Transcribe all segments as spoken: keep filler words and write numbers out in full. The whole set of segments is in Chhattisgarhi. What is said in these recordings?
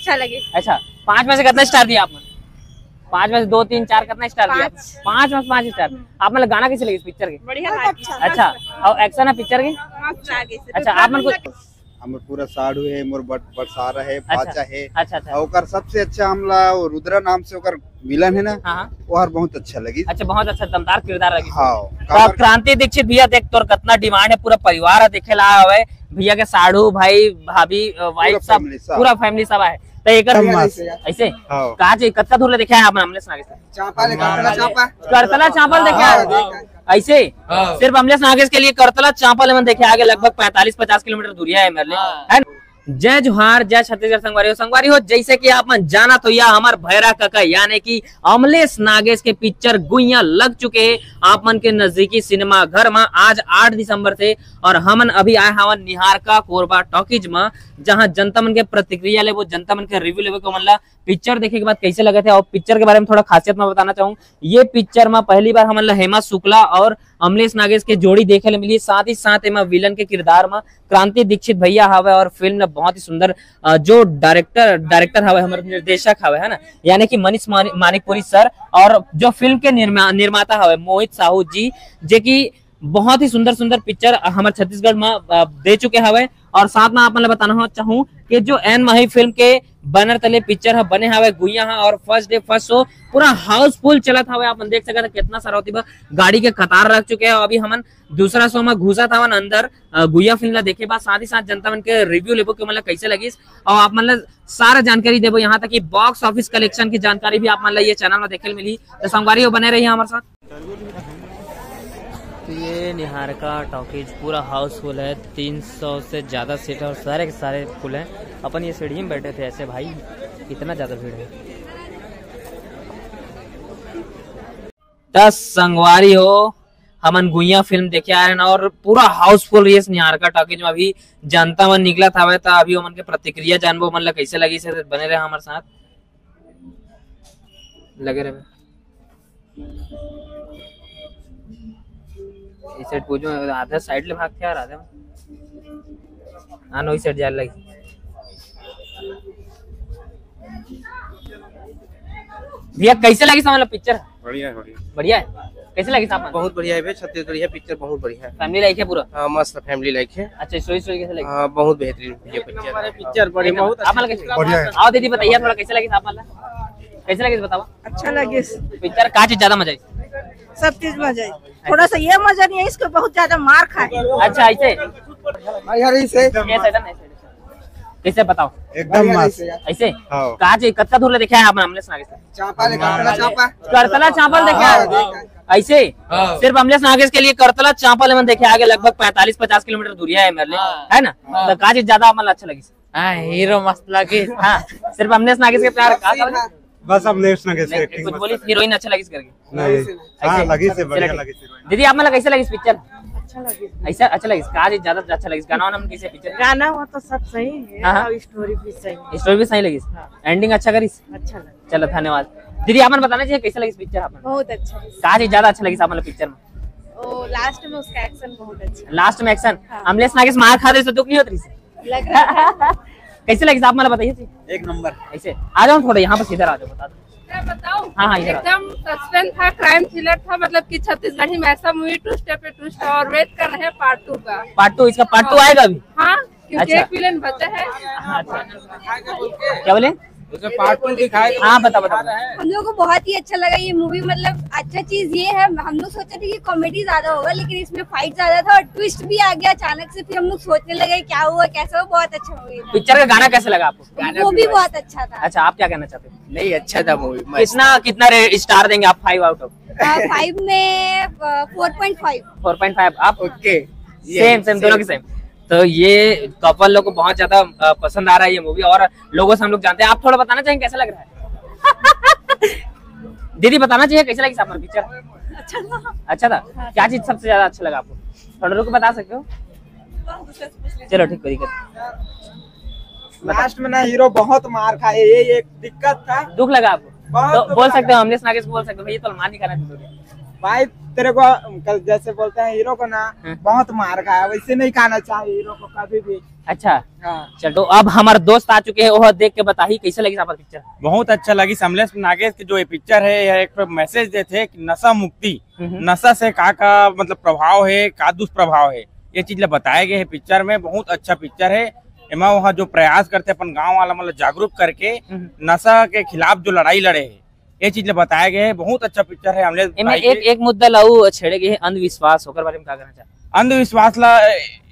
अच्छा लगे। अच्छा, पाँच में से कितना स्टार दिया आपने? पाँच में से दो, तीन, चार, कितना स्टार दिया? पाँच। पाँच में से पाँच स्टार। आप मतलब गाना कैसे लगे इस पिक्चर के? बढ़िया लगे। अच्छा, और एक्शन है पिक्चर के? मस्त लगे। अच्छा, आप मन को हमर पूरा साढ़ू है, मोर बट-, बटसारा है, अच्छा, बाचा है। अच्छा, अच्छा। और ओकर सबसे अच्छा हमला वो रुद्रा नाम से ओकर विलन है ना, हाँ, हाँ। वो हर बहुत अच्छा लगी। अच्छा, बहुत अच्छा दमदार किरदार लगी। हाँ, तो काबर क्रांति दीक्षित भैया, देख तोर कितना डिमांड है, पूरा परिवार है देखे ला आवे, भैया के साढ़ू, भाई, भाभी, अ, वाइफ पूरा सब, फैमिली सब। पूरा फैमिली सब आए। तो एकर एकदम मस्त। ऐसे? हाँ। का जी, कतका दूर ले देखे हैं आप अमलेश नागेश? चांपा ले, करतला चांपा। करतला चांपा ले देखे हाँ, हैं? हाँ। ऐसे? हाँ। सिर्फ अमलेश नागेश के लिए करतला चांपा ले मन देखे आगे लगभग पैंतालीस पचास किलोमीटर दूरिया है मेरे लिए, हाँ। है ना? जय जोहार, जय छत्तीसगढ़ संगवारी हो। संगवारी हो, जैसे कि आप मन जानत हो, या हमर भैरा कका यानी कि अमलेश नागेश के पिक्चर गुइया लग चुके हैं आप मन के नजदीकी सिनेमा घर में आज आठ दिसंबर से। और हमन अभी आए हवन निहारका कोरबा टॉकीज में, जहां जनता मन के प्रतिक्रिया लेबो, जनता मन के रिव्यू लेबो कि हमन ला पिक्चर देखे के बाद कैसे लगे थे। और पिक्चर के बारे में थोड़ा खासियत मैं बताना चाहूँ, ये पिक्चर में पहली बार हमन ला हेमा शुक्ला और अमलेश नागेश के जोड़ी देखे ले मिली, साथ ही साथ एमा विलन के किरदार में क्रांति दीक्षित भैया हवे और फिल्म ल बहुत ही सुंदर, अ, जो डायरेक्टर, डायरेक्टर हवे, हमर निर्देशक हवे, है ना, यानी कि मनीष मानि-, मानिकपुरी सर, और जो फिल्म के निर्मा-, निर्माता हवे मोहित साहू जी, जे कि बहुत ही सुंदर सुंदर पिक्चर हमर छत्तीसगढ़ में, अ, दे चुके हवे। और साथ में आप मन ल बताना चाहूँ कि जो एन माही फिल्म के बैनर तले पिक्चर ह बने हवे गुइया ह, और फर्स्ट डे फर्स्ट शो पूरा हाउसफुल चलत हवे। आप मन देख सकत ह कितना सारा ओती बर गाड़ी के कतार लग चुके हे। अभी हमन दूसरा शो में घुसत हवन अंदर, अ, गुइया फिल्म ला देखे बाद, साथ ही साथ जनता मन के रिव्यू लेबो कि मन ला कैसे लगिस, और आप मन ला सारा जानकारी देबो, यहाँ तक कि बॉक्स ऑफिस कलेक्शन की जानकारी भी आप मन ला ये चैनल में देखे ल मिली। तो संगवारी हो, बने रहिए हमारे साथ। तो ये निहारका टॉकीज पूरा हाउसफुल है, तीन सौ से ज़्यादा सीट है और सारे के सारे फुल हैं। अपन ये सीढ़ी में बैठे थे ऐसे भाई, इतना ज़्यादा भीड़ है। दस संगवारी हो, हमन गुइया फिल्म देखे आए हैं और पूरा हाउसफुल रही है निहारका टॉकीज में। अभी जनता मन निकलत हवे, त अभी ओमन के प्रतिक्रिया जानबो, ओमन ला कैसे लगिस हे, बने रहे हमारे साथ, लगे रहे। इस साइड पूछो, आधा साइड ले भाग के आ रहा था। हाँ, वही साइड जाए लगी। भैया, कैसे लगी सामान पिक्चर? बढ़िया है, बढ़िया। बढ़िया है? कैसे लगी सामान? बहुत बढ़िया है भैया, छत्तीसगढ़िया पिक्चर बहुत बढ़िया है। फैमिली लाइक है पूरा? हाँ, मस्त फैमिली लाइक है। अच्छा, स्टोरी, स्टोरी कैसे लगी? हाँ, बहुत बेहतरीन भैया पिक्चर है। पिक्चर बढ़िया, बहुत आप मतलब कैसे? बढ़िया है। आओ दीदी, बताइए थोड़ा, कैसे लगी सामान? कैसे लगी बताओ? अच्छा लगे। पिक्चर का चीज ज्यादा मजा आई? सब चीज मजा आई, थोड़ा सा ये मजा नहीं है, इसको बहुत ज्यादा मार खाए। अच्छा, ऐसे? भाई यार, ऐसे। ये side है ना, ऐसे। कैसे बताओ? एकदम मस्त। ऐसे? हाँ। का चीज, कतका दूर ले देखे हैं आप अमलेश नागेश? चांपा ले, करतला चांपा। करतला चांपा ले देखे हैं? हाँ, देखा। ऐसे? हाँ। सिर्फ अमलेश नागेश के लिए करतला चांपा ले मन देखे आगे लगभग पैंतालीस पचास किलोमीटर दूरिया है मेरे लिए, हाँ। है ना? हाँ। तो का चीज ज्यादा आप मन ला अच्छा लगी? हाँ, हीरो मस्त लगे। हाँ, सिर्फ अमलेश नागेश के प्यार का? बस अमलेश नागेश के नहीं, acting कुछ मस्त बोली, लगे। हीरोइन अच्छा लगी करके? नहीं। ऐसे? हाँ, लगी से, बढ़िया चलो, लगी से। दीदी, आप मतलब कैसे लगी पिक्चर? अच्छा लगे। ऐसा अच्छा लगी, का चीज ज्यादा अच्छा लगी, गाना वाना में कैसे पिक्चर? गाना वो तो सब सही है हाँ, हाँ। और स्टोरी भी सही है। स्टोरी भी सही लगी? हाँ। एंडिंग अच्छा करिस? अच्छा लगा। चलो, धन्यवाद। दीदी, आप मन बताना चाहिए कैसे लगी पिक्चर आप मन? बहुत अच्छा लगा। का चीज ज्यादा अच्छा लगी आप मन पिक्चर में? ओ, लास्ट में उसका एक्शन बहुत अच्छा। लास्ट में एक्शन? हाँ। अमलेश नागेश मार खा रहे तो दुख नहीं होत रही? लग रहा है। कैसे लगी आप मन बताइए जी? एक नंबर। ऐसे आ जाओ थोड़ा यहाँ पर, इधर आ जाओ, बता दो। मैं बताऊं? हाँ, हाँ, इधर आ। एकदम सस्पेंस था, क्राइम थ्रिलर था, मतलब कि छत्तीसगढ़ी में ऐसा मूवी, ट्विस्ट पे ट्विस्ट, और वेट कर रहे हैं पार्ट टू का। पार्ट टू, इसका पार्ट टू आएगा अभी? हाँ, क्योंकि अच्छा। एक विलेन बचा है। अच्छा। क्या बोले? उसमें पार्ट टू दिखाएगा। हाँ, बता, बता, बता। हम लोग को बहुत ही अच्छा लगा ये मूवी। मतलब, अच्छा चीज ये है, हम लोग सोचे थे कि कॉमेडी ज्यादा होगा, लेकिन इसमें फाइट ज्यादा था और ट्विस्ट भी आ गया अचानक से। फिर हम लोग सोचने लगे क्या हुआ, कैसा हुआ। बहुत अच्छा मूवी था। पिक्चर का गाना कैसा लगा आपको? वो भी बहुत अच्छा था। अच्छा, आप क्या कहना चाहते हो? नहीं, अच्छा था मूवी, मस्त। कितना, कितना रे-, स्टार देंगे आप, फाइव आउट ऑफ? आ, फाइव में, आ, फोर पॉइंट फाइव। फोर पॉइंट फाइव। आप? ओके। सेम, सेम, दोनों की सेम। तो ये कपल लोग को बहुत ज्यादा, अ, पसंद आ रहा है ये मूवी, और लोगों से हम लोग जानते हैं। आप थोड़ा बताना चाहेंगे कैसा लग रहा है? दीदी, बताना चाहिए कैसा लगी आप मन पिक्चर? अच्छा था। अच्छा था? हाँ। क्या चीज सबसे ज्यादा अच्छा लगा आपको? थोड़ा रुक के बता सकते हो? चलो, ठीक, कोई दिक्कत नहीं। बता। लास्ट में ना हीरो बहुत मार खाए, ये एक दिक्कत था। दुख लगा आपको? बहुत तो दुख बोल लगा। सकते हो, अमलेश नागेश को बोल सकते हो, भैया तो मार नहीं खाना चाहिए। भाई, तेरे को कल जैसे बोलते हैं हीरो को ना, हाँ। बहुत मार खाया, वैसे नहीं खाना चाहिए हीरो को कभी भी। अच्छा। हाँ। चल, तो अब हमार दोस्त आ चुके हैं, वो देख के बताही कैसे लगी हमार पिक्चर। बहुत अच्छा लगी। अमलेश नागेश के जो ये पिक्चर है, ये एक मैसेज देते हैं कि नशा मुक्ति, हम्म। नशा से का का मतलब प्रभाव है, का दुष्प्रभाव है, ये चीज ला बताए गए है पिक्चर में। बहुत अच्छा पिक्चर है। एमा वहाँ जो प्रयास करते अपन गांव वाला मतलब जागरूक करके हम्म। नशा के खिलाफ जो लड़ाई लड़े है, ये चीज ला बताया गया है। बहुत अच्छा पिक्चर है अमलेश एमे भाई एक, के। एक मुद्दा ला अउ छेड़े गए है, अंधविश्वास, ओकर बारे में का कहना चाहते? अंधविश्वास ला,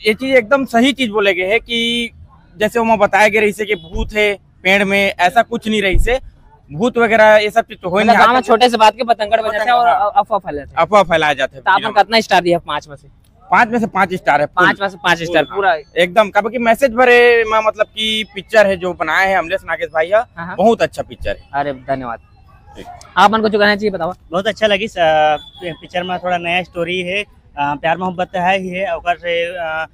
ये चीज एकदम सही चीज बोले गए है कि जैसे ओमा बताया गया रहिसे कि भूत है पेड़ में, ऐसा कुछ नहीं रहिसे। भूत वगैरह ये सब चीज तो हो मतलब नहीं। गाँव में आज तक छोटे से बात के बतंगड़ बन जाते हैं और पतंग, हाँ। अफवाह फैल जाते हैं। अफवाह फैलाया जाता है तो आप बिना कितना स्टार दिया पाँच में से? पाँच में से पाँच स्टार है, full। पाँच में से पाँच स्टार, हाँ। पूरा। एकदम, काबर कि मैसेज भरे म-, मतलब कि पिक्चर है जो बनाए हैं अमलेश नागेश भाई है, हाँ, हाँ। बहुत अच्छा पिक्चर है। अरे, धन्यवाद। ठीक। आप मन कुछ कहना चाहिए, बताओ। बहुत अच्छा लगी, अ, पिक्चर में थोड़ा नया स्टोरी है, अ, प्यार मोहब्बत है ही है, ओकर से, अ,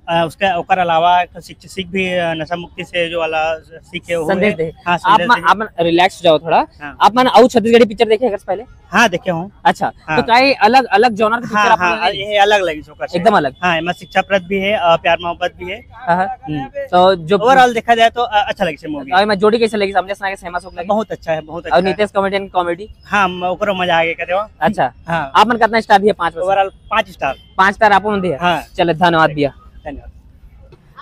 अ, उसका, ओकर अलावा एक सीख, सीख भी, अ, नशा मुक्ति से जो वाला सीख है, वो संदेश है। दे। हाँ, आप संदेश मन, दे। आप मन रिलैक्स हो जाओ थोड़ा। हाँ। आप मन अउ छत्तीसगढ़ी पिक्चर देखे हैं पहले? हाँ, देखे हूँ। अच्छा, हाँ। तो का ये अलग, अलग जॉनर के पिक्चर हाँ, आप मन हाँ, लगे? ये अलग लगी ओकर से। एकदम अलग। हाँ, एमा शिक्षाप्रद भी है और प्यार मोहब्बत भी है। हाँ, हाँ। हम्म। तो जो ओवरऑल देखा जाए तो, अ, अच्छा लगे मूवी। और एमा जोड़ी कैसे लगी? अमलेश नागेश हेमा अशोक लगे? बहुत अच्छा है, बहुत अच्छा और है। Nitesh comedian comedy? हाँ, म-, ओकरो मजा आ गया, कहते हो। अच्छा। हाँ। आप मन कितना स्टार दिए पाँच में से? ओवरऑल पाँच स्टार। पाँच स्टार आप मन दिए? हाँ। चलो, धन्यवाद भैया। धन्यवाद।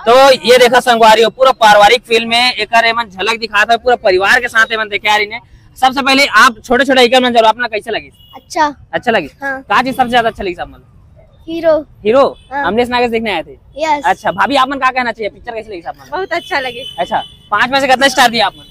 तो ये देखा संगवारी हो, पूरा पारिवारिक फिल्म है, एकर एमन झलक दिखात है, पूरा परिवार के साथ एमन देखे आ रही ने। सबसे पहले आप छोटे-छोटे इकर मन जरूर, अपना कैसे लगी? अच्छा। अच्छा लगी? हाँ। का चीज सबसे ज्यादा अच्छा लगी सब मन? हीरो। हीरो? हाँ। अमलेश नागेश देखने आए थे? यस। अच्छा, भाभी आप मन का कहना चाहिए, पिक्चर कैसे लगी सब मन? बहुत अच्छा लगी। अच्छा, पाँच में से कितना स्टार दिया आप मन?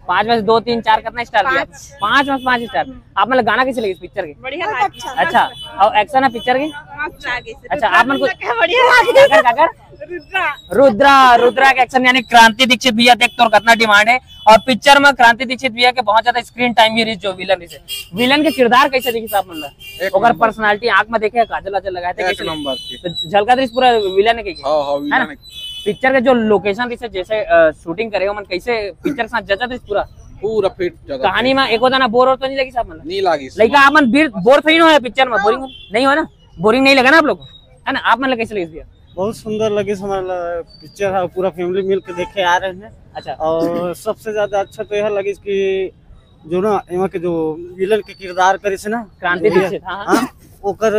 पाँच में से दो, तीन, चार, कितना स्टार दिया? पाँच। पाँच में से पाँच स्टार। आप मन ला गाना कैसे लगी इस पिक्चर के? बढ़िया बहुत लगी। अच्छा। अच्छा, और एक्शन है पिक्चर के? मस्त लगी। अच्छा, आप मन को क्या बढ़िया लगी। काकर, काकर? रुद्रा। रुद्रा, रुद्रा के एक्शन यानी क्रांति दीक्षित भैया, देख तोर कितना डिमांड है। और पिक्चर में क्रांति दीक्षित भैया के बहुत ज्यादा स्क्रीन टाइम भी रही, जो विलन रही से। विलन के किरदार कैसे दिखी आप मन ला? एक ओकर नंबर। पर्सनालिटी आँख में देखे, काजल वाजल लगाए थे, एक कैसे? नंबर के। तो झलका दृश्य पूरा विलन है क्या? हाँ, हाँ, है ना? विलन है। पिक्चर के जो लोकेशन रही से, जैसे, अ, शूटिंग करे, ओमन कैसे पिक्चर के साथ जचा रही पूरा? पूरा फिट जचा कहानी रही। में एको दाना बोर और तो नहीं लगी साहब मन ला? नहीं लगी लइका साहब। आप मन बीर-, बोर तो ही ना हो पिक्चर में, बोरिंग नहीं हो ना? बोरिंग नहीं लगा ना आप लोग को? है ना? आप मन ला कैसे लगी भैया? बहुत सुंदर लगी हमारा पिक्चर है, पूरा फैमिली मिल के देखे आ रहे हैं। अच्छा। और सबसे ज्यादा अच्छा तो यह लगी कि जो ना एमा के जो विलन के किरदार करे से ना, क्रांति भैया, दीक्षित, हाँ, हाँ। हाँ, ओकर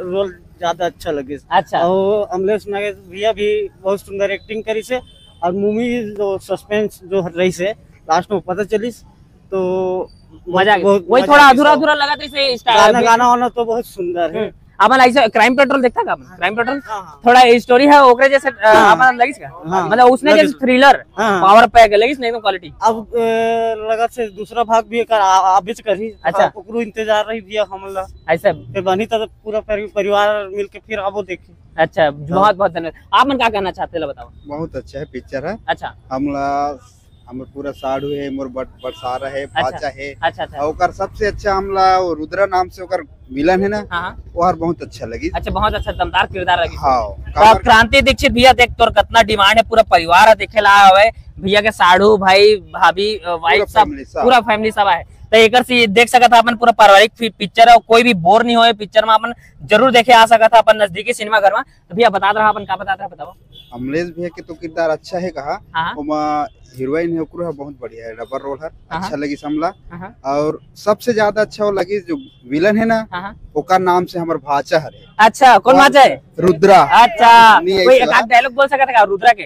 रोल ज्यादा अच्छा लगे। अच्छा। और अमलेश नागेश भैया भी बहुत सुंदर एक्टिंग करी से, और मूवी जो सस्पेंस जो रही से, लास्ट में पता चलिस, तो मजा आ गया। बहुत वही मजा थोड़ा आ गया अधूरा सब। अधूरा लगा था इसे स्टार गाना, अभी। गाना वाना तो बहुत सुंदर है। हम्म। आप मन ऐसे क्राइम पेट्रोल देखता का आप मन? हाँ। Crime petrol? हाँ, हाँ। थोड़ा ये स्टोरी है, ओकरे जैसे, अ, हाँ। आप मन लगिस का? हाँ। मतलब उसने लगिस। जैसे थ्रिलर, हाँ। पावर पैक है, लगिस नहीं तो क्वालिटी। अब, अ, लगा से दूसरा भाग भी एकर आ-, आबेच करही। अच्छा। ओकरो इंतजार रही भैया हमन ला। ऐसे? फिर बनी तो पूरा परि-, परिवार मिलके फिर आबो देखे। अच्छा, हाँ। बहुत बहुत धन्यवाद। आप मन का कहना चाहते ला बताओ। बहुत अच्छा है पिक्चर है। अच्छा। हमला हमर पूरा साढ़ू है, मोर बट-, बटसारा है, अच्छा, भाचा है। अच्छा, अच्छा। और ओकर सबसे अच्छा हमला वो रुद्रा नाम से ओकर विलन है ना, हाँ, हाँ। वो हर बहुत अच्छा लगी। अच्छा, बहुत अच्छा दमदार किरदार लगी। हाँ, तो काबर क्रांति दीक्षित भैया देख तोर कितना डिमांड है, पूरा परिवार है देखे ला आवे, भैया के साढ़ू, भाई, भाभी, अ, वाइफ पूरा सब, फैमिली सब। पूरा फैमिली सब आए। तो एकर से देख सकत ह अपन पूरा पारिवारिक फि-, पिक्चर है, कोई भी बोर नहीं होए पिक्चर में, अपन जरूर देखे आ सकत ह अपन नजदीकी सिनेमा घर में। तो भैया बतात रहा, अपन का बतात रहा बताओ। अमलेश भैया के तो किरदार अच्छा है कहा, हाँ। ओमा हीरोइन है, ओकरो है बहुत बढ़िया है, डबल रोल है, हाँ, अच्छा हाँ। लगी हमला। हाँ, हाँ। और सबसे ज्यादा अच्छा वो लगी जो विलन है ना, हाँ, हाँ। ओकर नाम से हमर भाचा हरे। अच्छा, कौन और भाचा है? रुद्रा। अच्छा, नहीं, कोई ऐसा एक आध डायलॉग बोल सकता है रुद्रा के?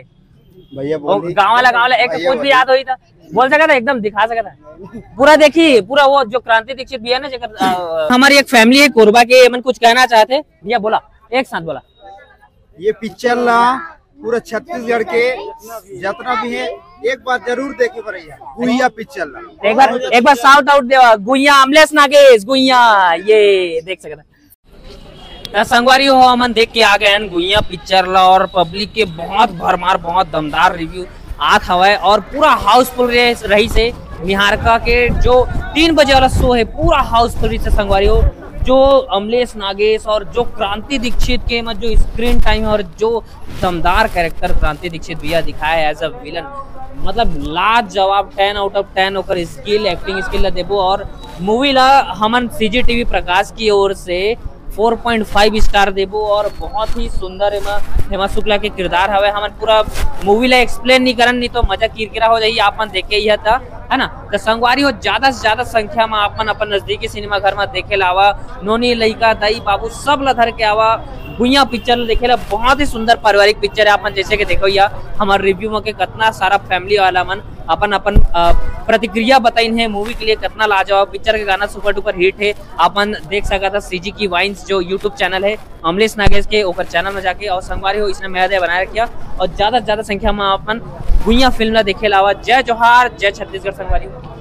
भैया वो बोल दी। गाँव वाला, गाँव वाला, एक भैया कुछ भी बोल दी। याद होई तो बोल सकता है, एकदम दिखा सकता है। पूरा देखी, पूरा वो जो क्रांति दीक्षित भैया ना, जेकर, अ, हमारी एक फैमिली है कोरबा के, एमन कुछ कहना चाहते हैं, भैया बोला, एक साथ बोला। ये पिक्चर ला पूरा छत्तीसगढ़ के जितना भी है, एक बार जरूर देखे बर भैया, गुइया पिक्चर ला। एक बार, एक बार शाउट आउट देवा, गुइया, अमलेश नागेश, गुइया, ये देख सकते हैं। त संगवारी हो, हमन देख के आ गए हैं गुइया पिक्चर ला और पब्लिक के बहुत भरमार, बहुत दमदार रिव्यू आत हवय और पूरा हाउसफुल रहे, रही से निहारका के जो तीन बजे वाला शो है, पूरा हाउसफुल रही से संगवारी हो। जो अमलेश नागेश और जो क्रांति दीक्षित के, मतलब, जो स्क्रीन टाइम है और जो दमदार कैरेक्टर क्रांति दीक्षित भैया दिखाए एज अ विलन, मतलब, लाजवाब, टेन आउट ऑफ टेन ओकर स्किल, एक्टिंग स्किल ला देबो। और मूवी ला हमन सीजीटीवी प्रकाश की ओर से फोर पॉइंट फाइव स्टार देबो। और बहुत ही सुंदर एमा हेमा शुक्ला के किरदार हवे। हमन पूरा मूवी ला एक्सप्लेन नहीं करन, नहीं तो मजा किरकिरा हो जाही। आप मन देखे ही ह त, है ना? तो संगवारी हो, ज्यादा से ज्यादा संख्या में आप मन अपन नजदीकी सिनेमा घर में देखे ला आवा। नोनी, लइका, दाई, बाबू सब ला धर के आवा। भुइयां पिक्चर ला देखे ला। बहुत ही सुंदर पारिवारिक पिक्चर है। आप मन जैसे कि देखो या हमारे रिव्यू में के कितना सारा फैमिली वाला मन अपन अपन अ, प्रतिक्रिया बताइन है मूवी के लिए। कितना लाजवाब पिक्चर के गाना सुपर डुपर हिट है। आप मन देख सकत ह सीजी की वाइन्स जो यूट्यूब चैनल है अमलेश नागेश के, ओकर चैनल में जाके। और संगवारी हो, इसने मया दया बनाए रखिया और ज्यादा से ज्यादा संख्या में आप मन भुइयां फिल्म ला देखे ला आवा। जय जोहार, जय छत्तीसगढ़ संगवारी हो।